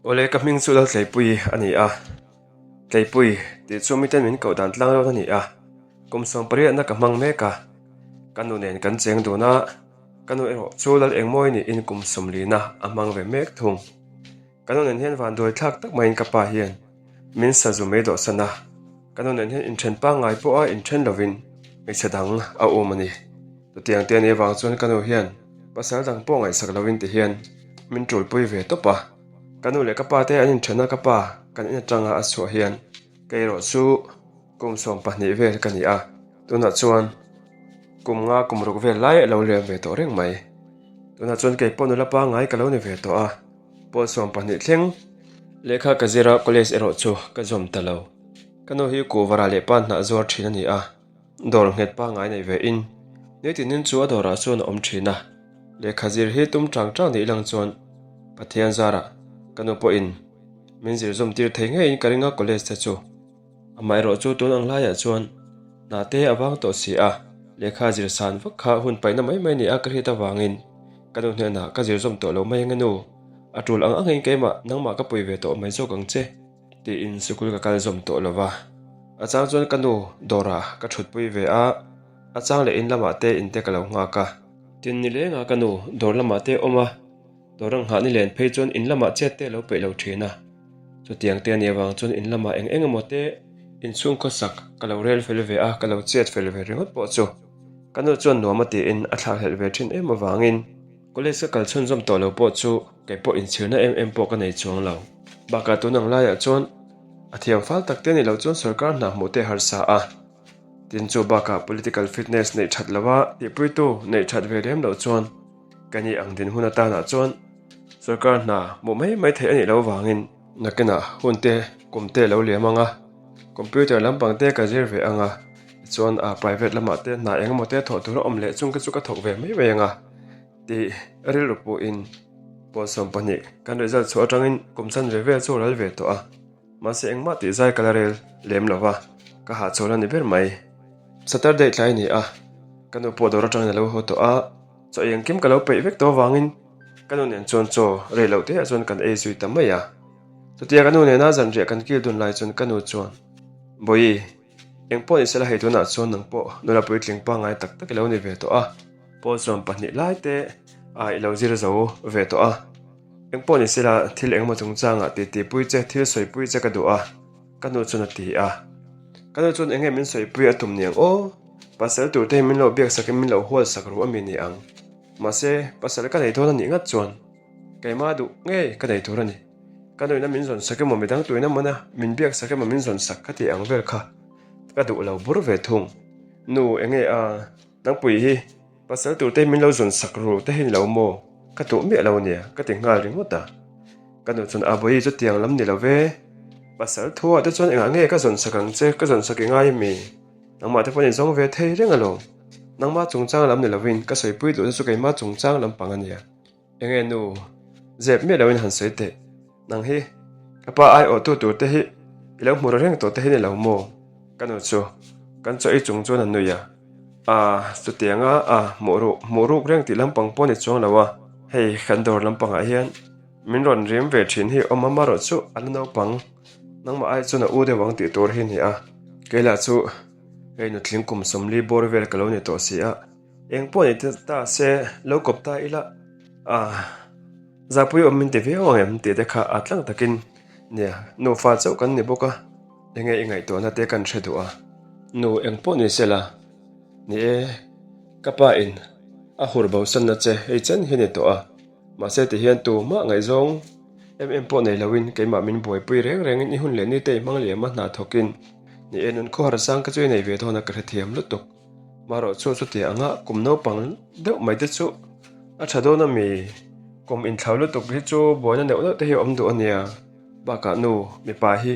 Awle ka hming chu Laltleipuii a ni a, Tleipui tih chu miten min koh dan tlang reuh a ni a, kum sawmpariatna ka hmang mek a, ka nu nen kan cheng dun a, ka nu erawh chu Lal Engmawi niin kum sawmlina a hmang ve mek thung. Ka nu nen hian vanduai thlak tak maiin ka pa hian min sazu mai dawhsan a, ka nu nen hian inthen pangngai pawha inthen lovin hmeichhe dang a um a ni. Chutiang te anih avang chuan ka nu hian pasal dang pawh ngaihsak lovin ti hian min tulpui ve tawp a. Ka nu leh ka pa te an inthen a, ka pa kan in atanga a chhuah hian kei erawh chu kum 12 vel ka ni a, tunah chuan kum nga kum ruk vel lai a lo liam ve tawh reng mai. Tunah chuan kei pawh nula pangngai ka lo ni ve tawh a. Pawl 12 thleng lehkha ka zir a, college erawh chu ka zawm ta lo. Ka nu hi kuhvara leh pa hnah zuar thin a ni a, dawr nghet pangngai nei ve in nitinin chu a dawrah chuan a awm thin a. Lehkha zir hi tum tang tang nih lang chuan Pathian zarah ka nu pawhin min zir zawm tir thei ngeiin ka ring a college te chu. Amaherawh chu tun ang laiah chuan hna te a vang tawh si a, lehkha zir san vak kha hun paihna mai mai ni a ka hriat avangin ka nu hnenah ka zir zawm tawh lo mai ang e nu, a tul ang angin keimah nangmah ka pui ve tawh mai zawk ang che tiin sikul ka kal zawm tawh lo va. A chang chuan ka nu dawrah ka thutpui ve a, a chang leh in lamah te in te ka lo nghak a. Tin ni lengah ka nu dawr lamah te awm a. Dawr ang nghah ni len phei chuan in lamah chet te a lo peih lo thin a. Chutiang te a nih avang chuan in lamah eng eng emaw te inchhung khawsak ka lo rel fel ve a, ka lo chet fel ve ringawt pawh chu ka nu chuan nuam a tiin a thlakhlelh ve thin em avangin college ka kal chhunzawm tawh lo pawh chu kei pawh inchhirna em em pawh ka nei chuang lo. Bakah tun ang laiah chuan a thiam fal tak te ni lo chuan sorkar hna hmuh te a harsa a. Tin chu bakah political fitness neih that lova tihpuitu neih that ve lem loh chuan Ka ni ang dinhmun atanah chuan sorkar hna hmuh mai mai theih a nih loh vangin nakinah hun te kum te lo liam ang a, computer lampang te ka zir ve ang a, tichuan ah private lamah te hna eng emaw te thawh tur a awm leh chung te chu ka thawk ve mai mai ang a tih rilru pawhin pawl 12 kan result chhuah atangin kum chanve vel chu a ral ve tawh a. Mahse engmah tih zai ka la rel lem lo va, ka hahchawl a ni ber mai. Saturday tlai a ni a, ka nu pawh dawr atangin a lo haw tawh a, chaw engkim ka lo peih vek tawh avangin ka nu nen chuan chaw rei loh te ah chuan kan ei zui ta mai a. Chutia ka nu nena zanriah kan kil dun lai chuan ka nu chuan, Bawihi, eng pawh ni sela hei tunah chuan nang pawh nula puitling pangngai tak tak i lo ni ve tawh a, pawl 12 lai te ah i lo zir zo ve tawh a. Engpawh ni sela, thil engemaw chungchangah titipui che, thil sawipui che ka duh a, ka nu chuan a ti a. Ka nu chuan enge min sawipui a tum niang aw? Pasal tur te hi min lo biak sakin min lo hual sak ru a mi ni ang. Mahse, pasal ka nei dawn a nih ngat chuan keimah duh ngei ka nei tur a ni. Ka nuina min zawn sak emaw midang tuina mawna min biak sak emaw min zawn sak ka tih ang vel kha ka duh lo bur ve thung. Nu, enge a? Nangpui hi Pasal tur te min lo zawn sak ru te hi ni lo maw? Ka tuh miah lo nia, ka ti nghal ringawt a. Ka nu chuan Abawi chu tiang lam ni lo ve. Pasal thu ah te chuan engah nge ka zawn sak ang che, ka zawn sak i ngai ami? Nangmah te pawh ni zawng ve thei reng alawm. Nangmah chungchang lam ni lovin ka sawipui duh te chu keimah chungchang lampang a nia. Enge nu, zep miah loin han sawi teh. Nang hi, ka pa ai awhtu tur te hi i lo hmu ru reng tawh te hi ni lo maw? Ka nu chu kan chaw ei chung chuan a nui a. Aa, chutianga a hmuh ruh hmuh ruk reng tih lampang pawh ni chuang lo a. Hei, kan dawr lampangah hian min rawn rim ve thin hi awm a marawh chu a la naupang. Nangmah ai chuan a u deuh ang tih tur hi ni a. Kei lah chu hei nutling kum 40 bawr vel ka lo ni tawh si a. Eng pawh ni ta se lo kawp ta ila a zapui awm min ti viau ang em tih te kha a tlang takin nia nufa chauh kan ni bawk a enge i ngaihtuahna te kan hre duh a nu eng pawh ni sela ni e ka pa in a hur bo sanna che hei chen hi ni tawh a mahse ti hian tu mah ngaihzawng em em pawh nei loin keimah min buaipui reng rengin i hun leh ni te i hmang liam a hna thawkin ni e nun khawhar sang ka chu i nei ve dawn a ka hrethiam lutuk. Marawh chu chuti anga kum naupang deuh mai te chu a tha dawn a mi? Kum inthlau lutuk hi chu buaina neuh neuh te hi a awm duh a nia. Bakah nu, mipa hi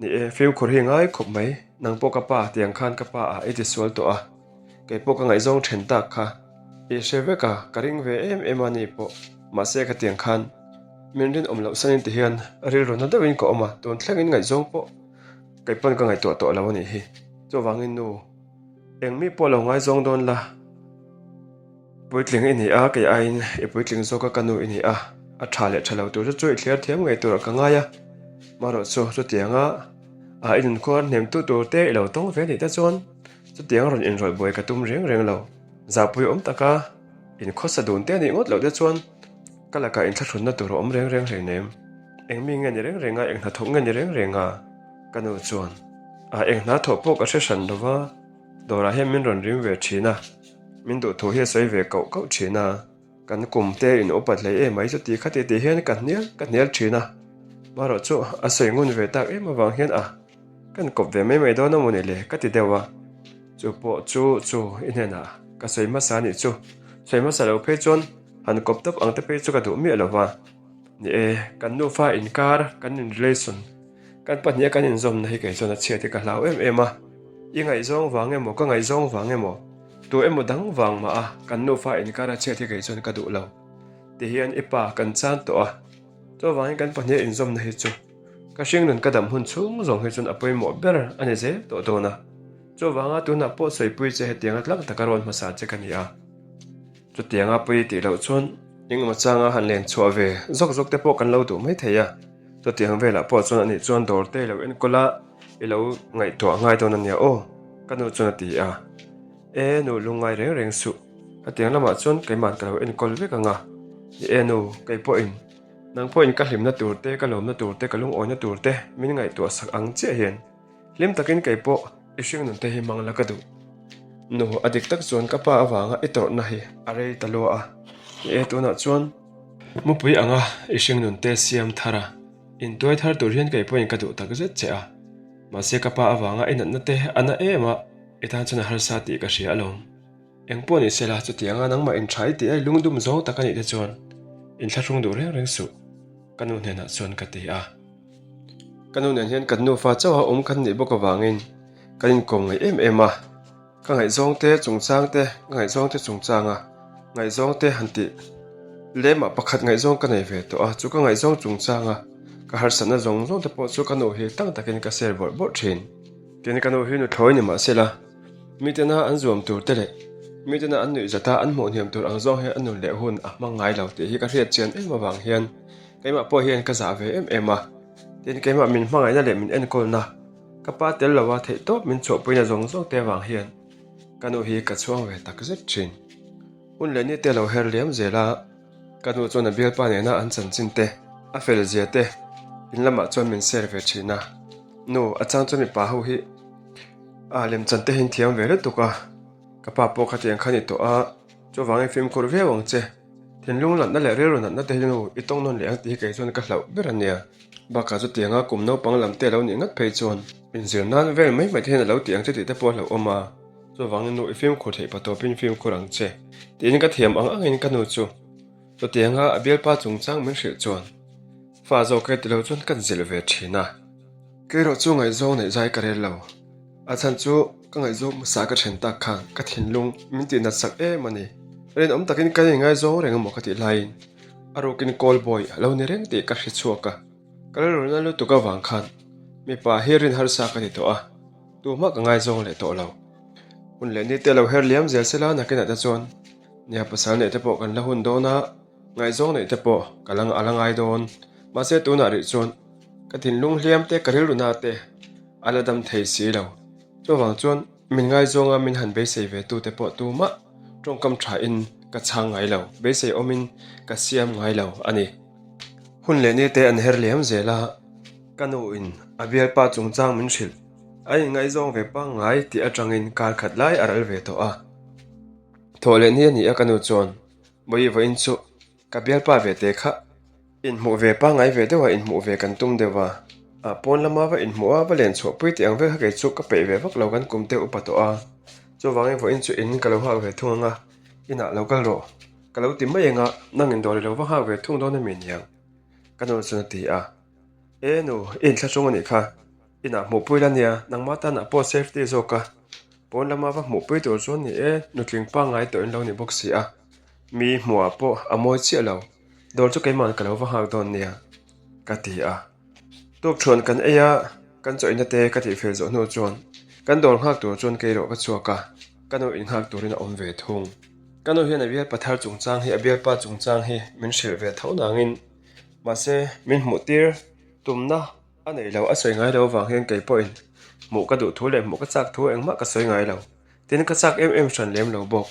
ni e, fimkhur hi ngai khawp mai. Nang pawh ka pa tiang khan ka pa ah i ti sual tawh a, kei pawh ka ngaihzawng then tak kha i hre vek a, ka ring ve em em a ni pawh. Mahse khatiang khan min rinawm loh sanin ti hian rilru na deuhin ka awm a, tun thlengin ngaihzawng pawh kei pawn ka ngaihtuah tawh lo a nih hi. Chuvangin nu. Eng mi pawh lo ngaizawng dawn la, puitling i ni a, kei aiin i puitling zawk a, ka nu i ni a. A tha leh tha lo tur chu chu i thliar thiam ngei turah ka ngai a, marawh chu chutianga a i nunkhuar hnemtu tur te i lo tawng ve nih te chuan chutiang rawn inrawlh buai ka tum reng reng lo. Zahpui awm taka inkhawsa dun te nih ngawt loh te chuan ka lakah inthlahrunna tur a awm reng reng hleinem. Eng mi nge ni reng reng a, eng hnathawk nge ni reng reng a? Ka nu chuan a eng hna thawh pawh ka hre hran lo va, dawrah hian min rawn rim ve thin a, min duh thu hi a sawi ve kauh kauh thin a. Kan kum te in upat hlei em mai chuti khati tih hian ka hnial ka hnial thin a, marawh chu a sawi ngun ve tak em avang hian a kan kawp ve mai mai dawn a mawni le ka ti deuh a, chu pawh chu chu i hnenah ka sawi hmasa anih chu, sawi hmasa lo phei chuan han kawp tawp ang te phei chu ka duh miah lo va, ni e kan nufa inkar kan in relation kan pahniha kan inzawmna hi kei chuan a chhiat hi ka hlau em em a, i ngaihzawng vang emaw ka ngaihzawng vang emaw. Tu emaw dang vang mah a, kan nufa inkar a chhiat hi kei chuan ka duh lo. Ti hian i pa kan chan tawh a, chuvangin kan pahniha inzawmna hi chu ka hringnun ka dam hun chhung zawng hi chuan a pawimawh ber a ni zel tawh dawn a. Chuvanga tunah pawh sawipui che hetianga tlang taka rawn hmasa che ka ni a. Chutianga pui tih loh chuan engemaw changa han len chhuah ve zawk zawk te pawh kan lo duh mai thei a. Chutiang velah pawh chuan anih chuan dawr te i lo enkawl a, I lo ngaihtuah ngai dawn a nia aw, ka nu chuan a ti a. E nu lungngai reng reng suh, hetiang lamah chuan keima'n ka lo enkawl vek ang a. Ni e nu, kei pawhin, nang pawhin ka hlimna tur te, ka lawmna tur te, ka lungawina tur te min ngaihtuah sak ang chiah hian hlim takin kei pawh i hringnun te hi hmang la ka duh. Nu, a dik tak chuan ka pa avanga i tawrhna hi a rei ta lua a. Ni e tunah chuan mupui anga i hringnun te siam thar a. Intuai thar tur hian kei pawhin ka duh tak zet che a, mahse ka pa avanga i natna te a na em a, i tan chuan a harsa tih ka hria alawm. Eng pawh ni sela, chutianga nangmah inṭha i tih a i lungdum zawng tak a nih te chuan inthlahrung duh reng reng suh, ka nu hnenah chuan ka ti a. Ka nu nen hian kan nufa chauha awm kan nih bawk avangin kan inkawm ngaih em em a. Ka ngaihzawngte chungchangte, ka ngaihzawngte chungchanga ngaihzawngte han tih lemah pakhat ngaihzawng ka nei ve tawh a, chu ka ngaihzawng chungchanga ka harsatna zawng zawng te pawh chu ka nu hi tlang takin ka share bawrh bawrh thin. Tin, ka nu hi nuthlawi ni mah sela, mitena an zuam tur te leh mitena an nuih zata an hmuh hniam tur ang zawng hian a nun leh hun a hmang ngai lo tih hi ka hriat chian em avang hian keimah pawh hian ka zah ve em em a. Tin, keimah min hmangaihna leh min enkawlna Ka pa tel lo a theih tawp min chhuahpuina zawng zawng te avang hian ka nu hi ka chhuang ve tak zet thin. Hun leh ni te lo her liam zel a, ka nu chuan a bialpa nena an chanchin te, a fel zia te in lamah chuan min share ve thin a. Nu, a chang chuan mipa ho hi a lemchan te hi an thiam ve lutuk a, ka pa pawh khatiang kha ni tawh a, chuvangin fimkhur viau ang che. Thinlung natna leh rilru natna te hi nu i tawng nawn leh ang tih hi kei chuan ka hlauh ber a nia. Bakah chutianga kum naupang lam te a lo nih ngat phei chuan inzir nan vel mai mai te hian a lo ti ang che tih te pawh a hlauhawm a. Chuvangin nu i fimkhur theih pa tawpin fimkhur ang che tiin ka thiam ang angin ka nu chu chutianga a bialpa chungchang min hrilh chuan fa zawk e tilo chuan ka zilh ve thin a. Kerawh chu ngaihzawng neih zai ka rel lo. A chhan chu ka ngaihzawng hmasa ka then tak khan ka thinlung min tih nat sak em a ni. Rinawm takin kan inngaizawng reng emaw ka tih laiin a rukin call boy a lo ni reng tih ka hre chhuak a. Ka rilru na lutuk avang khan mipa hi rin harsa ka ti tawh a, tuhmah ka ngaizawng leh tawh lo. Hun leh ni te lo her liam zel sela nakinah te chuan nia pasal neih te pawh kan la hun dawn a, ngaihzawng neih te pawh ka la a la ngai dawn. Mahse tunah rih chuan ka thinlung hliam te ka rilru na te A la dam thei si lo. Chuvang chuan min ngaizawnga min han beisei ve tute pawh tumah tawngkam thain ka chhang ngai lo, beisei awmin ka siam ngai lo a ni. Hun leh ni te an her liam zel a, ka nu in a bialpa chungchang min hrilh. A inngaizawng ve pangngai tih atangin kar khat lai a ral ve tawh a. Thawh leh ni a ni a ka nu chuan, Bawihi vawiin chu Ka bialpa ve te kha inhmuh ve pangngai ve deuh a, inhmuh ve kan tum deuh a. A pawn lama va inhmuh a, va len chhuah pui tih ang vel kha kei chu ka peih ve vak lo kan kum te upa tawh a. Chuvangin vawiin chu in ka lo nghak ve thung ang a, inah lo kal rawh. Ka lo ti mai ang a, nang in dawr i lo va nghak ve thung dawn a mi niang? Ka nu chuan a ti a. E nu, i inthlahrung a nih kha. Inah hmuhpui la nia, nangmah tanah pawh safety zawk a. Pawn lama va hmuhpui tur chuan ni e, nutling pangngai tawh in lo ni bawk si a. Mi hmuhah pawh a mawi chiah lo, dawr chu keima'n ka lo va nghak dawn nia, ka ti a. Tukthuan kan ei a, kan chawihna te ka tihfel zawh hnu chuan kan dawr nghak tur chuan keirawh ka chhuak a, ka nu innghak turin a awm ve thung. Ka nu hian a bialpa thar chungchang hi a bialpa chungchang hi min hrilh ve tho nangin. Mahse, min hmuh tir tumna a neih loh a sawi ngai lo avang hian kei pawhin hmuh ka duh thu leh hmuh ka chak thu engmah ka sawi ngai lo. Tin, ka chak em em hran lem lo bawk.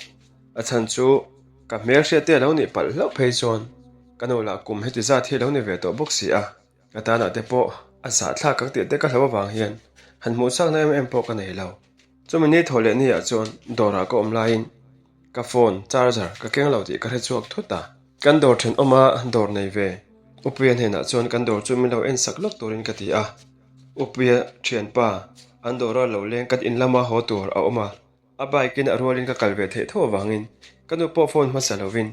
A chhan chu ka hmel hriat te a lo nih palh hlauh phei chuan ka nu lah kum heti zat hi a lo ni ve tawh bawk si a. Ka tanah te pawh a zahthlak ang tih te ka hlo avang hian han hmuh chakna em em pawh ka nei lo. Chumi ni thaw leh niah chuan dawrah ka awm laiin ka phone charger ka keng lo tih ka hre chhuak thut a. Kan dawr thenawma dawr nei ve Upuia hnenah chuan kan dawr chu min lo en sak lawk turin ka ti a. Upuia thianpa an dawra lo leng kan in lama haw tur a awm a. A bike in a rualin ka kal ve theih tho avangin ka nu pawh phone hmasa lovin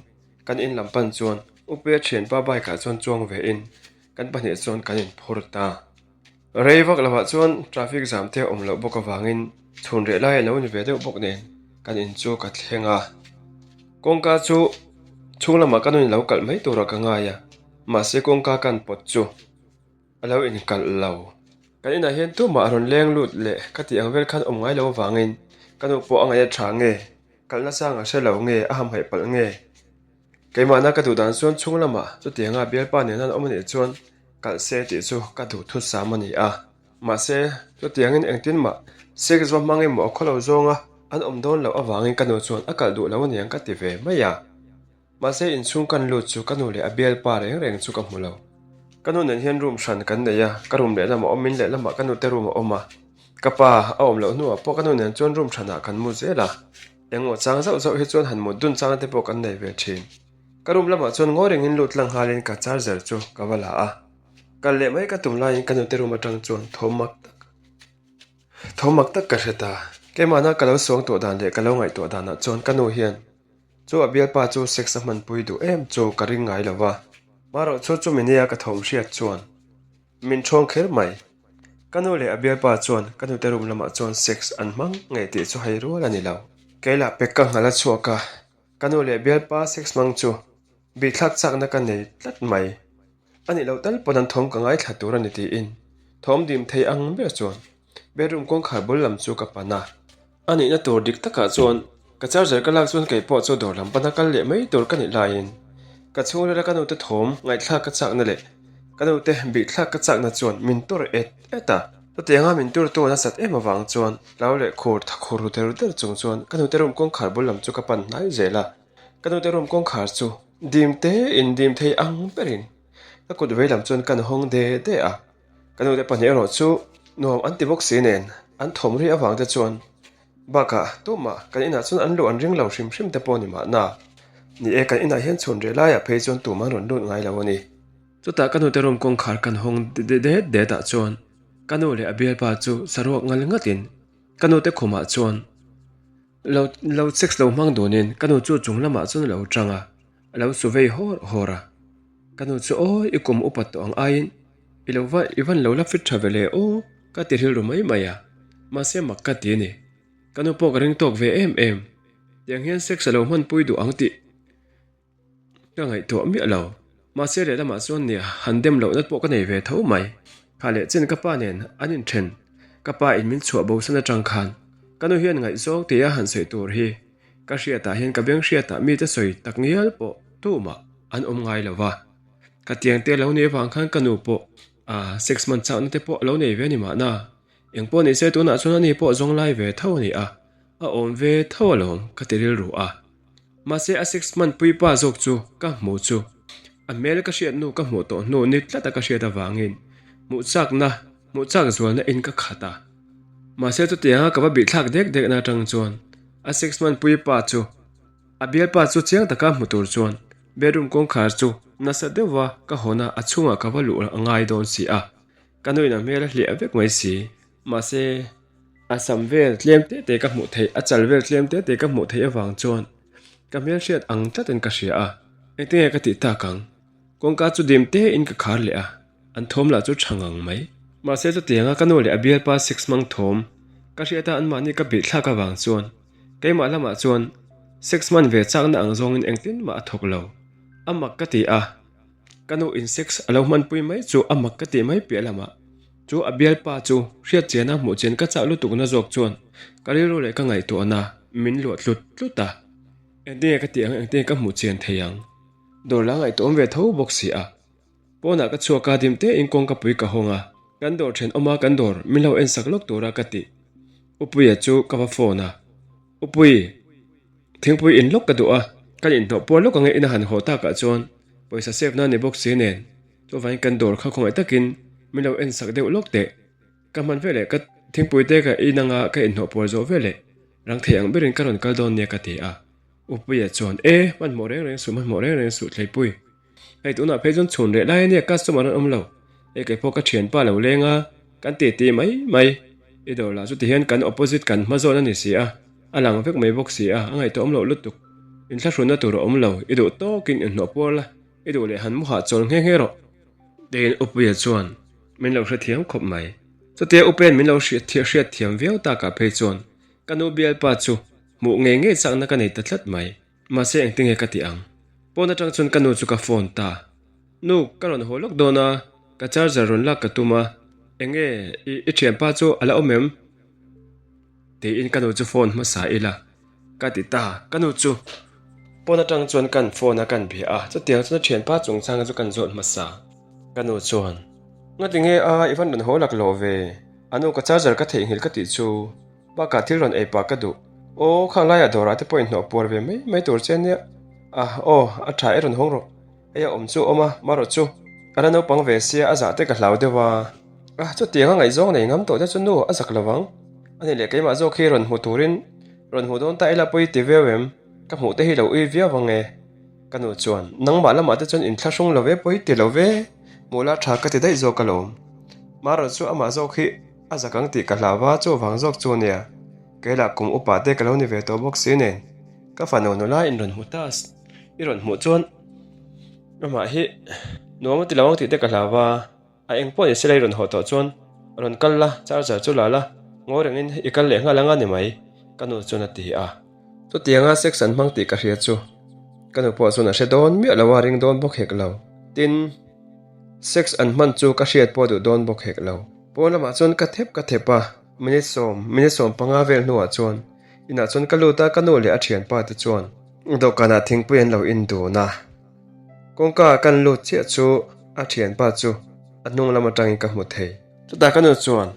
kan in lam pan chuan Upuia thianpa bike ah chuan chuang ve in kan pahnih chuan kan in phur ta. Rei vak lovah chuan traffic jam te a awm loh bawk avangin chhun reh lai a lo ni ve deuh bawk nen kan in chu ka thleng a. Kawngka chu chhung lamah ka nuin lo kalh mai turah ka ngai a, mahse kawngka kan pawt chu a lo inkalh lo. Kan inah hian tumah a rawn leng lut leh ka tih ang vel khan awm ngai lo avangin ka nu pawh a ngaih a tha nge, kalhna sang a hre lo nge, a hamhaih palh nge. Keimahna ka duh dan chuan chhung lamah chutianga bialpa nena an awm anih chuan kalh se tih chu ka duh thusam a ni a. Mahse, chutiangin engtin mah sex va hmang emaw a khawlo zawnga an awm dawn loh avangin ka nu chuan a kalh duh lo aniang ka ti ve mai a. Mahse inchhung kan lut chu ka nu leh a bialpa reng reng chu ka hmu lo. Ka nu nen hian room hran kan nei a, ka room lehlamah awmin lehlamah ka nute room a awm a. Ka pa a awm loh hnuah pawh ka nu nen chuan room hranah kan mu zel a. Engmaw chang zauh zauh hi chuan han mut dun chang te pawh kan nei ve thin. Ka room lamah chuan ngawi rengin lut tlang nghalin ka charger chu ka va la a. Kal leh mai ka tum laiin ka nute room atang chuan thawm mak tak thawm mak tak ka hre ta. Keimahna ka lo suang tawh dan leh ka lo ngaihtuah danah chuan ka nu hian Chu a bialpa chu sex a hmanpui duh em chu ka ring ngai lo va, marawh chu chumi nia ka thawm hriat chuan min ṭhawng kher mai. Ka nu leh a bialpa chuan ka nute room lamah chuan sex an hmang ngei tih chu hei rual a ni lo. Kei lah pek ka nghal a chhuak a, ka nu leh bialpa sex hmang chu bihthlak chakna ka nei tlat mai. A nih loh tal pawn an thawm ka ngaithla tur a ni tiin thawm dim thei ang ber chuan bedroom kawngkhar bul lam chu ka pan a. A nihna tur dik takah chuan ka charger ka lak chuan kei pawh chu dawr lam pana kal leh mai tur ka nih laiin ka chhungrila ka nute thawm ngaihthlak ka chakna leh ka nute bihthlak ka chakna chuan min tur et et a. Chutianga min turtu nasat em avang chuan hlau leh khur tha khur ru der der chung chuan ka nute room kawngkhar bul lam chu ka pan hnai zel a. Ka nute room kawngkhar chu dim te in dim thei ang berin ka kut vei lam chuan kan hawng de de a. Ka nute pahnih erawh chu nuam an ti bawk si nen an thawm ri avang te chuan bakah tumah kan inah chuan an luh an ring lo hrim hrim te pawh ni mahna. Ni e, kan inah hian chhun reh laiah phei chuan tumah an rawn lut ngai lo a ni. Chutah ka nute room kawngkhar kan hawng det det ah chuan ka nu leh a bialpa chu saruak ngal ngatin ka nute khumah chuan lo lo sex lo hmang dunin ka nu chu chung lamah chuan a lo tang a, a lo su vei hawr hawr a. Ka nu chu aw i kum upat tawh ang aiin i lo va i van lo la fit tha ve le aw ka ti rilru mai mai a, mahse mak ka ti a ni. Ka nu pawh ka ring tawk ve em em. Tiang hian sex a lo hmanpui duh ang tih ka ngaihtuah miah lo. Mahse lehlamah chuan nia han dem loh nat pawh ka nei ve tho mai. Kha leh chen ka pa nen an inthen ka pa in min chhuah bosan atang khan ka nu hian ngaihzawng tia han sawi tur hi Ka hriatah hian ka beng hriatah mite sawi tak ngial pawh tumah an awm ngai lo va. Ka tiang te lo nih avang khan ka nu pawh ah six month chakna te pawh a lo nei ve a ni mahna. Eng pawh ni se tunah chuan ani pawh zawng lai ve tho a ni a, a awm ve tho alawm ka ti rilru a. Mahse a six month puipa zawk chu ka hmu chu a hmel ka hriat hnu ka hmuh tawh hnu ni tlata ka hriat avangin hmuh chakna hmuh chak zualna in ka khat a. Mahse chutianga ka va bihthlak dek dekna atang chuan A six month pui pa chu a bialpa chu chiang taka hmu tur chuan bedroom kawngkhar chu nasa deuhva ka hawn a, a chhungah ka va luh a ngai dawn si a, ka nuin a hmel a hliah vek mai si. Mahse, a sam vel tlem te te ka hmuh theih, a chal vel tlem te te ka hmuh theih avang chuan ka hmel hriat ang tlatin ka hria a, engtinge ka tih tak ang? Kawngka chu dim tein ka khar leh a. An thawm lah chu tha ngang mai. Mahse chutianga ka nu leh a bialpa sex hmang thawm ka hriat a anmahni ka bih thlak avang chuan keimah lamah chuan sex hman ve chakna ang zawngin engtin mah a thawk lo. A mak ka ti a, ka nu in sex a lo hmanpui mai chu a mak ka tih mai piah lamah chu a bialpa chu hriat chiana hmuh chian ka chah lutukna zawk chuan ka rilru leh ka ngaihtuahna min luah tlut tlut a. Engtinge ka tih ang engtinge ka hmuh chian thei ang? Dawr la ngaihtuahawm ve tho bawk si a. Pawnah ka chhuak a, dim tein kawngka pui ka hawng a, kan dawr thenawm a kan dawr min lo ensak lawk tura ka tih. Upuia chu ka va phone a, Upui, thingpui in lawk ka duh a, kan inhnawh puar lawk ange ina han haw takah chuan pawisa save na ni bawk si nen, chuvangin kan dawr kha khawngaih takin min lo ensak deuh lawk teh. Ka hman veleh ka thingpui te ka in anga ka inhnawh puar zawh veleh rang thei ang berin ka rawn kal dawn nia ka ti a. Upuia chuan, E, hmanhmawh reng reng suh, hmanhmawh reng reng suh Thleipui. Hei tunah phei chuan chhun reh lai ania customer an awm lo. Hei kei pawh ka thianpa lo leng a, kan ti ti mai mai. I dawr lah chuti hian kan opposite kan hma zawn a ni si a, a lang vek mai bawk si a, a ngaihtuah awm loh lutuk. Inthlahrunna tur a awm lo, i duh tawkin inhnawh puar la, i duh leh han mu hahchawl nghe nghe rawh. Tiin Upuia chuan min lo hrethiam khawp mai. Chutia Upen min lo hriat thiam viau takah phei chuan ka nu bialpa chu hmuh ngei ngei chakna ka nei ta tlat mai. Mahse engtinge ka ti ang? Pawn atang chuan ka nu chu ka phone ta. Nu, ka rawn haw lawk dawn a, ka charger rawn lak ka tum a, enge i i thianpa chu a la awm em? Tiin ka nu chu phone hmasa ila ka ti ta. Ka nu chu pawn atang chuan kan phone a kan bia a, chutiang chuan a thianpa chungchang chu kan zawt hmasa. Ka nu chuan, Ngatinge a, i van rawn haw lak lawh ve? A nu ka charger ka theihnghilh ka tih chu. Bakah thil rawn ei pah ka duh. Aw, khang laiah dawrah te pawh inhnawh puar ve mai mai tur che ania. Ah, aw, a tha e rawn hawng rawh. Hei a awm chu awm a, marawh chu. A la naupang ve sia, a zah te ka hlau deuh a. Ah, chutiang a ngaihzawng nei ngam tawh te chu nu a zak lo vang. Ani leh keimah zawk hi rawn hmu turin rawn hmu dawn ta ila pawi ti viau em? Ka hmuh te hi lo ui viau ang e. Ka nu chuan, Nangmah lamah te chuan inthlahrung lo ve pawi ti lo ve. Hmuh la tha ka ti daih zawk alawm. Marawh chu amah zawk hi. A zak ang tih ka hlau va, chuvang zawk chu nia. Kei lah kum upa te ka lo ni ve tawh bawk si nen. Ka fanu nula in rawn hmu ta i rawn hmuh chuan amah hi nuam a ti lo ang tih te ka hlau va, a eng pawh ni sela i rawn haw tawh chuan rawn kal la, charger chu la la, ngawi rengin i kal leh nghal anga ni mai, ka nu chuan a ti a. Chutianga sex an hmang tih ka hria chu ka nu pawh chuan a hre dawn miah lo a, ring dawn bawk hek lo. Tin, sex an hman chu ka hriat pawh duh dawn bawk hek lo. Pawn lamah chuan ka thep ka thep a, minute sawm, minute 15 vel hnuah chuan inah chuan ka lut a, ka nu leh a thianpa te chuan dawhkanah thingpui an lo in dun a. Kawngka ah kan lut chiah chu a thianpa chu a hnung lam atangin ka hmu thei. Chutah ka nu chuan,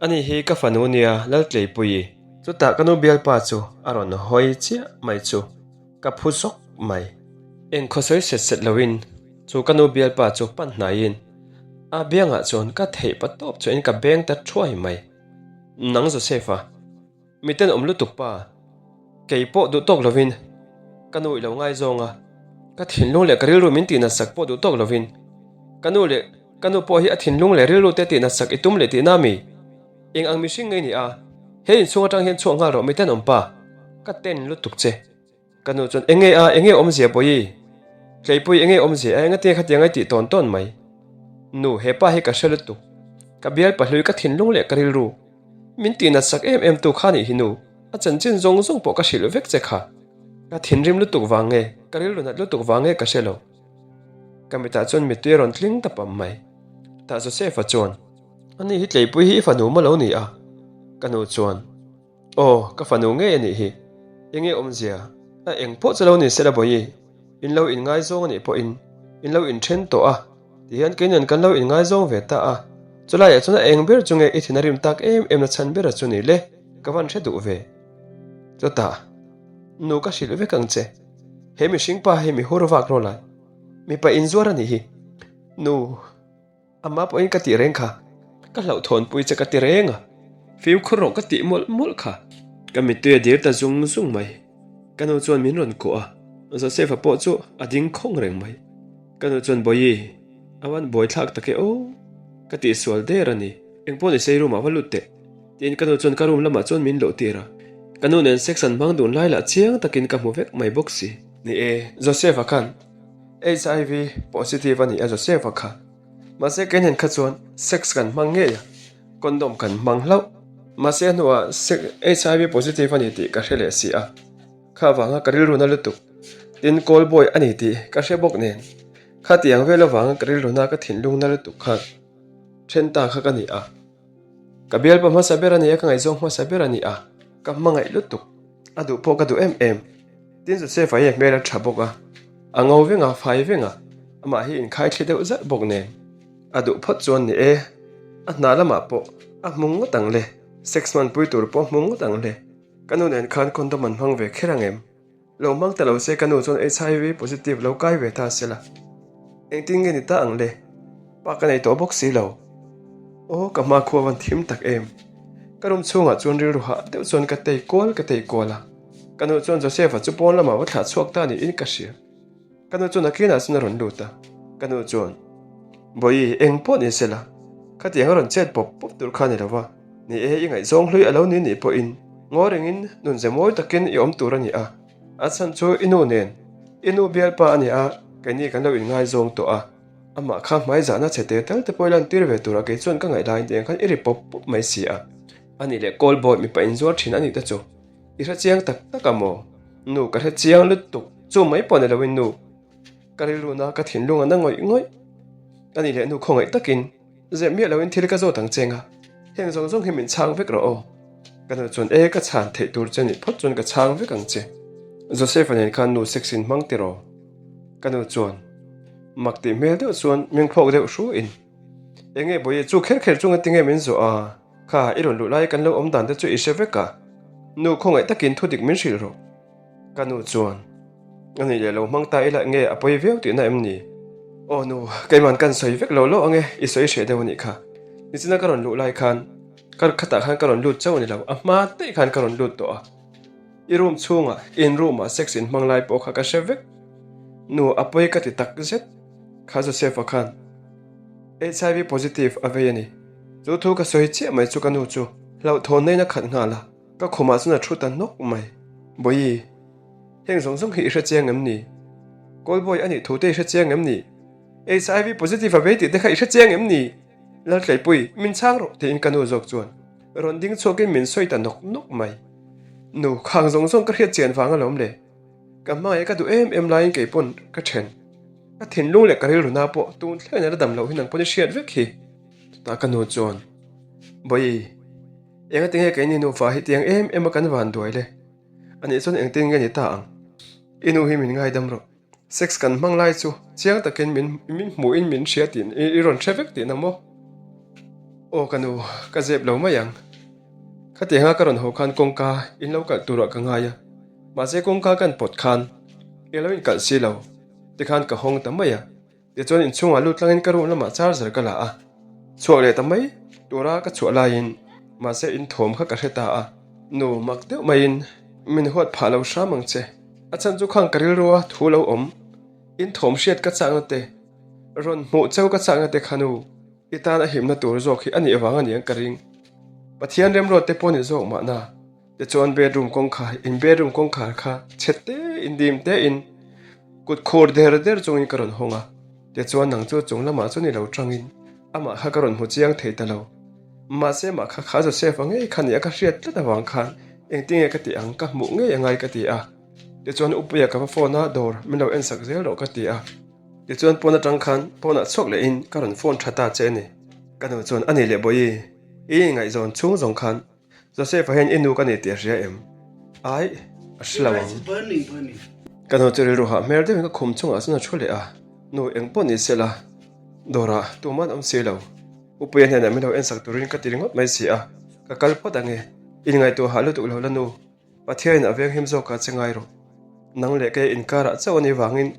Ani hi ka fanu nia Laltleipuii. Chutah ka nu bialpa chu a rawn hawi chiah mai chu ka phu zawk mai. Eng khawsawi set set loin chu ka nu bialpa chu pan hnaiin a biangah chuan ka theih pa tawp chuahin ka beng ta thuai mai. Nang Joseph-a, mi tenawm lutuk pa, kei pawh duh tawk lovin ka nu i lo ngaizawng a, ka thinlung leh ka rilru min tihnat sak pawh duh tawk lovin ka nu leh ka nu pawh hi a thinlung leh rilru te tihnat sak i tum leh tihna mi? Eng ang mihring ngei ni a, he inchhung atang hian chhuak nghal rawh mi tenawm pa, ka ten lutuk che. Ka nu chuan, Enge a, enge awmzia Bawihi? Tleipui enge awmzia a, engate khatiang ai tih tawn tawn mai? Nu, he pa hi ka hre lutuk. Ka bial pahlui ka thinlung leh ka rilru. Min tihnat sak em em tu kha nih hi nu, a chanchin zawng zawng pawh ka hrilh vek che kha. Ka thinrim lutuk vang nge, ka rilru nat lutuk vang nge ka hre lo. Ka mitah chuan mittui a rawn tling ta pam mai. Tah Joseph-a chuan, Ani hi Tleipui hi i fanu maw lo ni a? Ka nu chuan. Aw, ka fanu ngei a nih hi. Enge awmzia? A eng pawh chu lo ni sela Bawihi, in lo inngaizawng a nih pawhin in lo inthen tawh a, tihian kei nen kan lo inngaizawng ve ta a. Chulaiah chuan a eng ber chu nge i thin a rim tak em em na chhan bera chu ni le, ka van hre duh ve. Chutah, nu ka hrilh vek ang che. He mihring pa hi mi hur vak rawlai, mipa inzuar a nih hi. Nu. Amah pawhin ka tih reng kha, ka hlauhthawnpui che ka ti reng a, fimkhur rawh ka tih mawlh mawlh kha. Ka mittui a dir ta zung zung mai. Ka nu chuan min rawn kuah a, Joseph-a pawh chu a ding khawng reng mai. Ka nu chuan Bawihi, a van buaithlak tak e aw, ka tihsual der a ni, engpawh ni sei room ah va lut teh, tiin ka nu chuan ka room lamah chuan min loh tir a. Ka nu nen sex an hmang dun lai lah chiang takin ka hmu vek mai bawk si. Ni e, Joseph-a khan HIV positive a ni a Joseph-a kha. Mahse kei nen kha chuan sex kan hmang ngei a, condom kan hmang hlauh. Mahse a hnuah HIV positive a ni tih ka hre leh si a, kha avanga ka rilru na lutuk. Tin, call boy a ni tih ka hre bawk nen, khatiang vel avanga ka rilru na ka thinlung na lutuk khan then ta kha ka ni a. Ka bialpa hmasa ber a ni a, ka ngaihzawng hmasa ber a ni a, ka hmangaih lutuk. A duh pawh ka duh em em. Tin, Joseph-a hi a hmel a tha bawk a, a ngo veng a, fai veng a. Amah hi inkhai thli deuh zalh bawk nen. A duh phawt chuan ni e, a hna lamah pawh a hmu ngawt ang le, sex hmanpui tur pawh a hmu ngawt ang le. Ka nu nen khan condom an hmang ve kher ang em? Lo hmang ta lo se ka nu chuan HIV positive lo kai ve ta se la. Engtin nge ni ta ang le? Pa ka nei tawh bawk si lo. Aw ka hma khua van thim tak em? Ka room chhungah chuan rilru hah deuh chuan ka tei kual ka tei kual a. Ka nu chuan Joseph-a chu pawn lamah va thlah chhuak ta niin ka hria. Ka nu chuan a kinah chuan a rawn lut a, ka nu chuan, Bawihi, eng pawh ni se la, khatiang a rawn chet pawp pawp tur kha ni lo va, ni e, i ngaihzawng hlui a lo ni nih pawhin ngaw rengin nun ze mawi takin i awm tur a ni a, a chhan chu i nu nen, i nu bialpa a ni a, keini kan lo inngaizawng tawh a, amah kha hmaizahna chhe te tal te pawh i lantir ve turah kei chuan ka ngaih laiin tiang khan i ri pawp pawp mai si a, a nih leh kawl bawi mipa inzuar thin a nih te chu. I hre chiang tak tak a maw? Nu, ka hre chiang lutuk. Chu mai pawh ni loin nu. Ka rilruna ka thinlung a na ngawih ngawih. A nih leh nu khawngaih takin zep miah loin thil ka zawt ang cheng a. Heng zawng zawng hi min chhang vek rawh aw. Ka nu chuan e ka chhan theih tur che nih phawt chuan ka chhang vek ang che. Joseph-a nen khan nu sex in hmang tiraw? Ka nu chuan mak tih hmel deuh chuan mengphawk deuh hruin Enge bawihi chu kher kher chunga tinge min zawh a? Kha, i rawn luh lai kan lo awm dan te chu i hre vek a, nu khawngaih takin thu dik min hrilh rawh. Ka nu chuan, A nih leh lo hmang ta ila nge a pawi viau tihna em ni? Aw nu, keiman kan sawi vek lo lo ang e, i sawi hreh deuh a nih kha. Nichina ka rawn luh lai khan, kar khatah khan ka rawn lut chauh a ni lo, a hma daih khan ka rawn lut tawh a. I room chhungah, in room ah sex in hmang lai pawh kha ka hre vek. Nu, a pawi ka ti tak zet. Kha Joseph-a khan HIV positive a vei a ni. Chu thu ka sawi chiah mai chu ka nu chu hlauhthawn naiin a khat nghal a, ka khumah chuan a thu ta nawk mai. Bawihi, heng zawng zawng hi i hre chiang em ni? Callboy a nih thu te i hre chiang em ni? HIV positive a vei tih te kha i hre chiang em ni? Laltleipui, min chhang rawh tiin ka nu zawk chuan rawn ding chhuakin min sawi ta nawk nawk mai. Nu, khang zawng zawng ka hriat chian vang alawm le. Ka hmangaih ka duh em em laiin kei pawn ka then. Ka thinlung leh ka rilru na pawh tun thleng in a dam loh hi nang pawn i hriat vek hi. Chutah ka nu chuan, Bawihi, enga tinge keini nufa hi tiang em em a kan van duai le? Anih chuan engtin nge ni ta ang? I nu hi min ngaidam rawh. Sex kan hmang lai chu chiang takin min min hmuhin min hria tih i rawn hre vek tihna maw? Aw ka nu, ka zep lo mai ang. Khatianga ka rawn haw khan kawngka in lo kalh turah ka ngai a, mahse kawngka kan pawt khan i lo inkalh si lo, tikhan ka hawng ta mai a, tichuan inchhungah lut tlangin ka room lamah charger ka la a, chhuak leh ta mai tura ka chhuah laiin mahse inthawm kha ka hre ta a, nu mak deuh maiin min huat phah lo hram ang che, a chhan chu khang ka rilrua thu lo awm, inthawm hriat ka chakna te, rawn hmuh cheu ka chakna te kha nu. I tan a himna tur zawk hi a nih vang a niang ka ring. Pathian remruat te pawh ni zawk mahna. Tichuan bedroom kawngkhar in bedroom kawngkhar kha chhe te in dim te in kut khur der der chungin ka rawn hawng a. Tichuan nang chu chung lamah chu ni lo tangin amah kha ka rawn hmu chiang thei ta lo. Mahse mah kha kha Joseph-a ngei kha nia ka hriat tlat avang khan engtinge ka tih ang ka hmuh ngei angai ka ti a. Tichuan Upuia ka va phone a dawr min lo ensak zel rawh ka ti a. Tichuan pawn atang khan pawnah chhuak lehin ka rawn phone tha ta che a ni. Ka nu chuan a ni leh Bawihi, i inngaihzawn chhung zawng khan Joseph-a hian i nu ka ni tih a hria em? Aih, a hre lo ang. Ka nu chu rilru hah hmel deuhin ka khum chungah chuan a thu leh a, Nu eng pawh ni se la, dawrah tuman awm si lo. Upuia hnenah min lo ensak turin ka ti ringawt mai si a, ka kal phawt ange, inngaihtuah hah lutuk lo la nu. Pathiain a veng him zawkah che ngai rawh. Nang leh kei inkarah chauh a nih vangin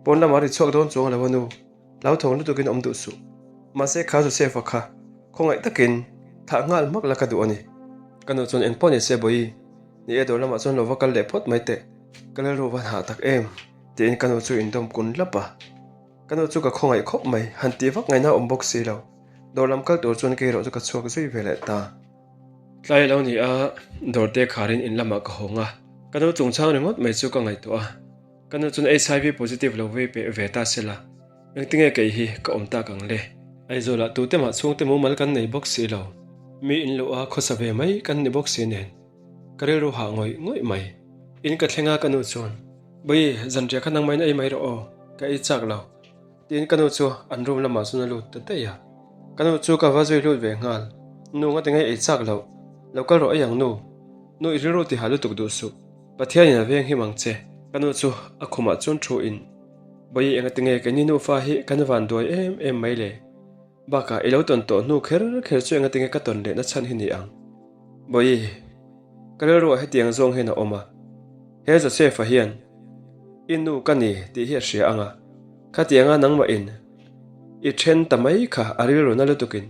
pawn lamah ri chhuak dawn chuang lo a nu, hlauthawng lutukin awm duh suh. Mahse kha Joseph-a kha khawngaih takin thah nghal hmak la ka duh a ni. Ka nu chuan engpawh ni se Bawihi, ni e dawr lamah chuan lo va kal leh phawt mai teh, ka rilru va hah tak em? tiin ka nu chu indawm kun lap a. Ka nu chu ka khawngaih khawp mai, han tih vak ngaihna awm bawk si lo. Dawr lam kal tur chuan kei erawh chu ka chhuak zui ve leh ta. Tlai lo ni a, dawr te kharin in lamah ka hawng a, ka nu chungchang ringawt mai chu ka ngaihtuah a, ka nu chuan HIV positive lo vei peh ve ta se la, engtinge kei hi ka awm tak ang le? Aizawlah tute mah chhungte mumal kan nei bawk si lo, mi in luh a khawsa ve mai kan ni bawk si nen, ka rilru hah ngawih ngawih mai. In ka thleng a ka nu chuan, Bawihi, zanriah kha nangmahin ei mai rawh aw, ka ei chak lo. Tiin ka nu chu an room lamah chuan a lut ta daih a. Ka nu chu ka va zui lut ve nghal. Nu nga tinge ei chak loh? Lo kal rawh ei ang nu. Nu i rilru ti ha lutuk duh suh. Pathianin a veng him ang che. Ka nu chu a khumah chuan thu in. Bawihi engatinge keini nufa hi kan vanduai em em mai le? Bakah i lo tawn tawh hnu kher kher chu engatinge ka tawn lehna chhan hi ni ang? Bawihi, ka rilruah hetiang zawng hian a awm a, he Joseph-a hian i nu ka ni tih hi a hria ang a, khatianga nangmahin i then ta mai kha a rilru na lutukin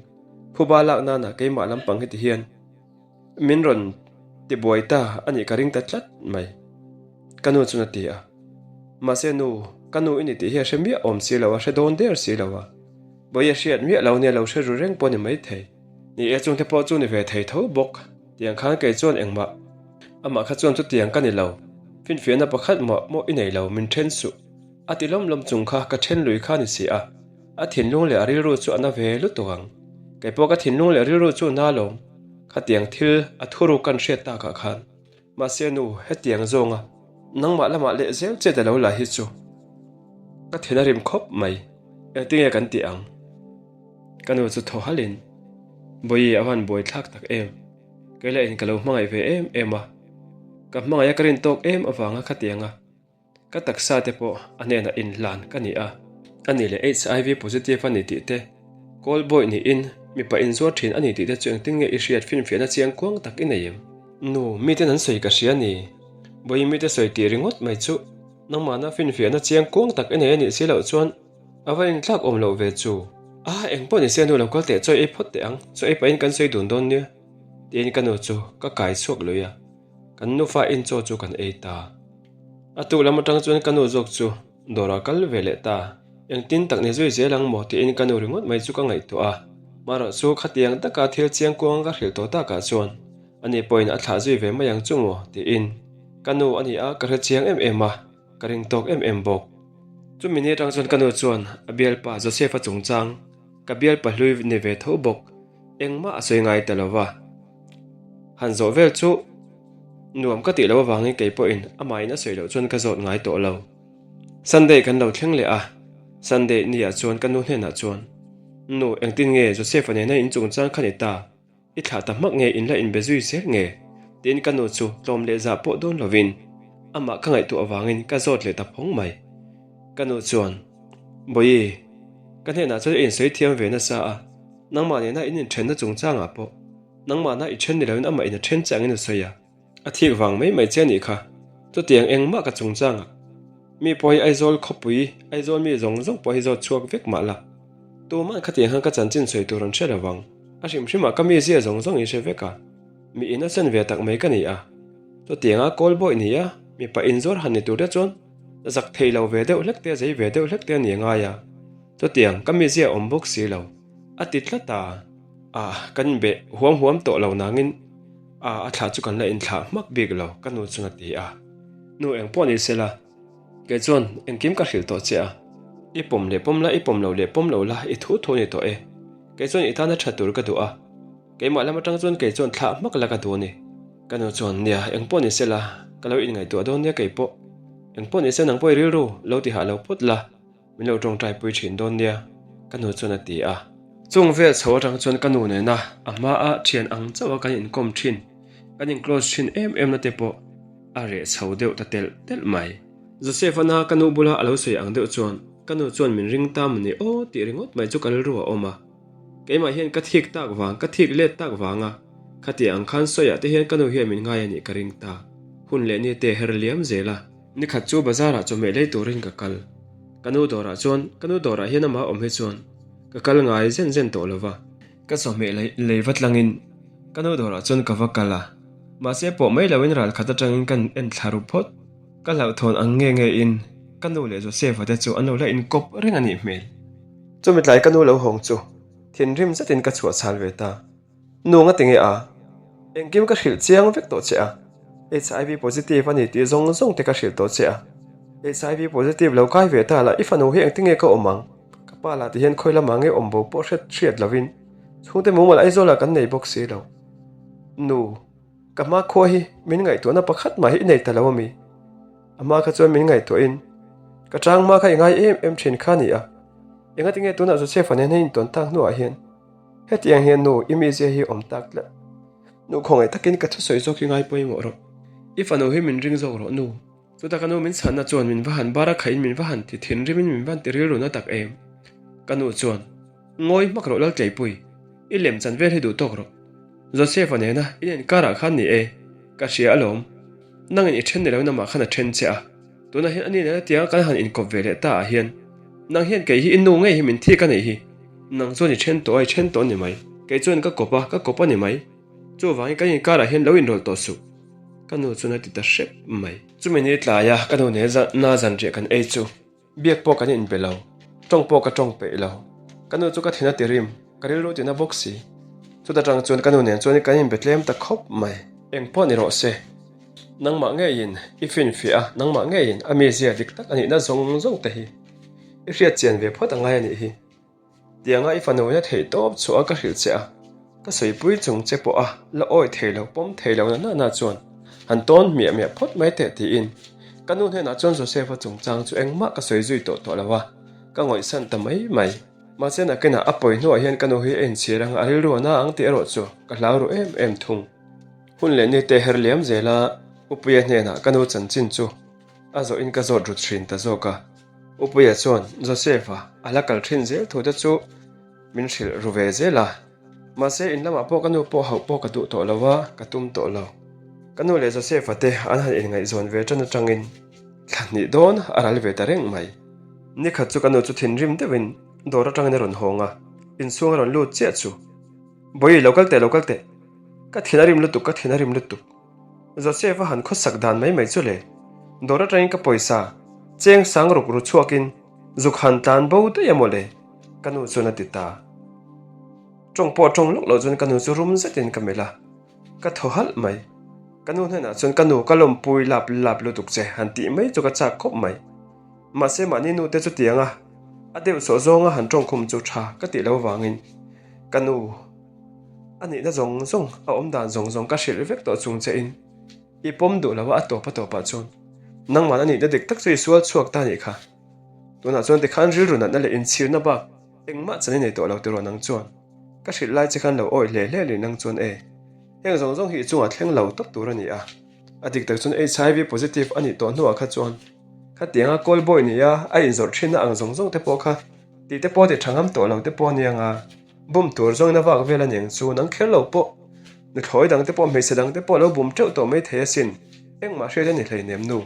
phuba lak nana keimah lampang heti hian Min rawn ti buai ta a nih ka ring ta tlat mai. Ka nu chuan a ti a. Mahse nu, ka nu i ni tih hi a hre miah awm si lo a, hre dawn der si lo a. Bawihi a hriat miah lo nia lo hre ru reng pawh ni maithei. Ni e, chungte pawh chu ni ve thei tho bawk. Tiang khan kei chuan engmah. Amah kha chuan chutiang ka ni lo. Finfiahna pakhat mah mawh i nei lo, min then suh. A ti lawm lawm chung kha ka then lui kha ni si a. A thinlung leh a rilru chu a na ve lutuk ang. Kei pawh ka thinlung leh rilru chu na lawm. Khatiang thil a thuruk kan hriat takah khan. Mahse nu, hetiang zawnga nangmah lamah leh zel chet a lo la hi chu ka thin a rim khawp mai. Engtinge kan tih ang? Ka nu chu thaw halhin, Bawihi a van buai thlak tak em? Kei lah in ka lo hmangaih ve em em a. Ka hmangaih a ka rin tawk em avanga khatianga Ka taksa te pawh a hnenah inhlan ka ni a, a ni leh HIV positive a ni tih te, call boy niin mipa inzuar thin a ni tih te chu engtin nge i hriat finfiahna chiang kuang tak i nei em? Nu, miten an sawi ka hria ni. Vawiin mite sawi tih ringawt mai chu nangmahna finfiahna chiang kuang tak i nei a nih si loh chuan a va inthlak awm loh ve chu. A, engpawh ni se nu lo kal teh chaw ei phawt teh ang, chaw ei pahin kan sawi dun dawn nia, tiin ka nu chu ka kai chhuak lui a. Kan nufa in chaw chu kan ei ta. A tuk lam atang chuan ka nu zawk chu dawrah kal ve leh ta. Engtin tak ni zui zel ang maw tiin ka nu ringawt mai chu ka ngaihtuah a. Marawh chu khatiang taka thil chiang kuang ka hrilh tawh takah chuan ani pawhin a thlah zui ve mai ang chu maw tiin ka nu a ni a ka hre chiang em em a, ka ring tawk em em bawk. Chumi ni atang chuan ka nu chuan a bialpa Joseph-a chungchang ka bialpa hlui ni ve tho bawk engmah a sawi ngai ta lo va. Han zawh vel chu nuam ka tih loh avangin kei pawhin amahin a sawi loh chuan ka zawt ngai tawh lo. Sunday kan lo thleng leh a, Sunday niah chuan ka nu hnenah chuan, Nu, engtin nge Joseph-a nena in chungchang kha ni ta? I thlah ta hmak nge in la inbe zui zel nge? tiin ka nu chu tlawm leh zah pawh dawn lovin amah ka ngaihtuah avangin ka zawt leh ta phawng mai. Ka nu chuan, Bawihi, ka hnenah chuan i insawi thiam ve nasa a, nangmah nena in inthenna chungchangah pawh Nangmahna i then ni loin amah in a then che angin a sawi a, a thik vang mai mai che a nih kha. Chutiang engmah ka chungchangah mi pawh hi Aizawl khawpui, Aizawl mi zawng zawng pawh hi zawt chhuak vek mah la. Tuma'n khatiang khan ka chanchin sawi tur an hre lo vang. A hrim hrimah ka mizia zawng zawng in hre vek a, mi in a sen ve tak mai ka ni a. Chutianga kawl bawih ni a, mipa inzawr han ni tur te chuan zak thei lo ve deuh hlek te, zei ve deuh hlek te a ni a ngai a. Chutiang ka mizia awm bawk si lo, a ti tlat a. Ah, kan inbeh huam huam tawh lo nangin ah a thlah chu kan la inthlah hmak bik lo, ka nu chuan a ti a. Nu eng pawh ni sela, kei chuan engkim ka hrilh tawh che a, i pawm leh pawm la, i pawm lo leh pawm lo la, i thu thu a ni tawh e. Kei chuan i tana tha tur ka duh a, keimah lam atang chuan kei chuan thlah hmak la ka duh a ni. Ka nu chuan, Nia, eng pawh ni sela, ka lo inngaihtuah dawn nia kei pawh. Eng pawh ni se nang pawh i rilru lo ti hah lo phawt la. Min lo tawngtai pui thin dawn nia, ka nu chuan a ti a. Chung vel chho atang chuan ka nu nena a hmaa thian ang chauha kan inkawm thin, kan in close thin em em na te pawh a reh chho deuh ta telh telh mai. Joseph-a na ka nu bula a lo sawi ang deuh chuan ka nu chuan min ring ta maw ni aw tih ringawt mai chu ka rilru a awm a. Keimah hian ka thik tak vang, ka thik let tak vanga khati ang khan sawiah te hian ka nu hian min ngai a nih ka ring ta. Hun leh ni te her liam zel a. Nikhat chu bazar ah chawhmeh lei turin ka kal. Ka nu dawrah chuan, ka nu dawrah hian amah awm hi chuan ka kal ngai zen zen tawh lo va. Ka chawhmeh lei lei va tlangin ka nu dawrah chuan ka va kal a, mahse pawh mai loin ral khat atangin ka en thla ru phawt. Ka hlauhthawn ang nge nge in ka nu leh Joseph-a te chu an lo la inkawp reng a nih hmel. Chumi tlai ka nu lo hawng chu thinrim zetin ka chhuah chhal ve ta. Nu nga tinge a? Engkim ka hrilh chiang vek tawh che a. HIV positive a ni tih zawng zawng te ka hrilh tawh che a. HIV positive lo kai ve ta la, i fanu hi engtinge ka awm ang? Ka pa lah ti hian khawi lamah nge awm bo pawh hriat hriat lovin chhungte mumal Aizawl ah kan nei bawk si lo. Nu, ka hma khua hi min ngaihtuahna pakhat mah hi i nei ta lo a mi? A hma kha chuan min ngaihtuahin ka chang hma kha i ngai em em thin kha a ni a. Engatinge tunah Joseph-a nen hian intawn tak hnuah hian Hetiang hian nu i mizia hi awm tak tlat. Nu khawngaih takin ka thusawi zawk hi ngai pawimawh rawh. I fanu hi min ring zawk rawh nu. Chutah ka nu min chhanna chuan min va han bar a khaih in min va han ti thinrim in min va han ti rilru na tak em. Ka nu chuan, Ngawi hmak rawh Laltleipui, i lem chan vel hi duh tawk rawh. Joseph-a nena in inkarah khan ni e, ka hria alawm. Nangin i then ni loin amah khan a then che a, tunah hian ani nena tianga kan han inkawp ve leh ta ah hian nang hian kei hi i nu ngei hi min thik a nih hi. Nang chuan i then tawh a, i then tawh a ni mai. Kei chuan ka kawp a, ka kawp a ni mai. Chuvangin kan inkarah hian lo inrawlh tawh suh. Ka nu chuan a ti ta hrep mai. Chumi ni tlaia ka nu nen na zanriah kan ei chu biak pawh kan inbe lo, tawng pawh ka tawng peih lo. Ka nu chu ka thin a ti rim, ka rilru tina bawk si. Chuta tang chuan ka nu nen chuan kan inbe tlem ta khawp mai. Eng pawh ni rawh se, nangmah ngeiin i finfiah a, nangmah ngeiin a mizia dik tak a nihna zawng zawng te hi i hriat chian ve phawt a ngai a nih hi. Tianga i fanu ina theih tawp chhuah a ka hrilh che a, ka sawipui chung che pawh a la awi thei lo pawm thei lo na nana chuan han tawn hmiah hmiah phawt mai teh tiin ka nu hnenah chuan Joseph-a chungchang chu engmah ka sawi zui tawh tawh lo a, ka ngawihsan ta mai mai. Mahse nakinah a pawi hnuah hian ka nu hi a inchhir ang a rilru a na ang tih erawh chu ka hlau ru em em thung. Hun leh ni te her liam zela Upuia hnenah ka nu chanchin chu a zawhin ka zawt rut hrin ta zawk a. Upuia chuan Joseph-a a la kal thin zel thu te chu min hrilh ru ve zel a. Mahse in lamah pawh ka nu pawh hauh pawh ka duh tawh lo a, ka tum tawh lo. Ka nu leh Joseph-a te an han inngaihzawn ve tan atangin thla hnih dawn a ral ve ta reng mai. Nikhat chu ka nu chu thinrim deuhin dawr atangin a rawn hawng a, inchhung a rawn lut chiah chu, Bawihi lo kal teh, lo kal teh. Ka thin a rim lutuk, ka thin a rim lutuk. Joseph a han khawsak dan mai mai chu le, dawr atangin ka pawisa cheng sang ruk ru chhuakin zuk han tlan bo daih a mawle, ka nu chuan a ti ta. Tawng pawh tawng lawk loh chuan ka nu chu rum zetin ka melh a, ka thaw halh mai. Ka nu hnenah chuan ka nu ka lawmpui lap lap lutuk che han tih mai chu ka chak khawp mai. Mahse mahni nu te chutiang a, a deuh sawh zawnga han tawngkhum chu tha ka tih lo vangin ka nu, A nihna zawng zawng, a awm dan zawng zawng ka hrilh vek tawh chung che in i pawm duh lo a, a tawp a tawpah chuan nangman a nihna dik tak chu i sual chhuak ta nih kha. Tunah chuan tikhan rilru natna leh inchhirna bak engmah chan i nei tawh lo tiraw nang chuan ka hrilh lai che khan lo awih hle hle lui nang chuan e. Heng zawng zawng hi i chungah thleng lo tawp tur a ni a. A dik tak chuan HIV positive a nih tawh hnuah kha chuan khatianga call boy nia a inzawrh thinna ang zawng zawng te pawh kha tih te pawh ti tha ngam tawh lo te pawh a nia nga. Bum tur zawngin a vak vel a niang chu nang kher lo pawh nuthlawi dang te pawh hmeichhe dang te pawh lo bum teuh tawh mai thei asin, engmah hriat a ni hleinem nu.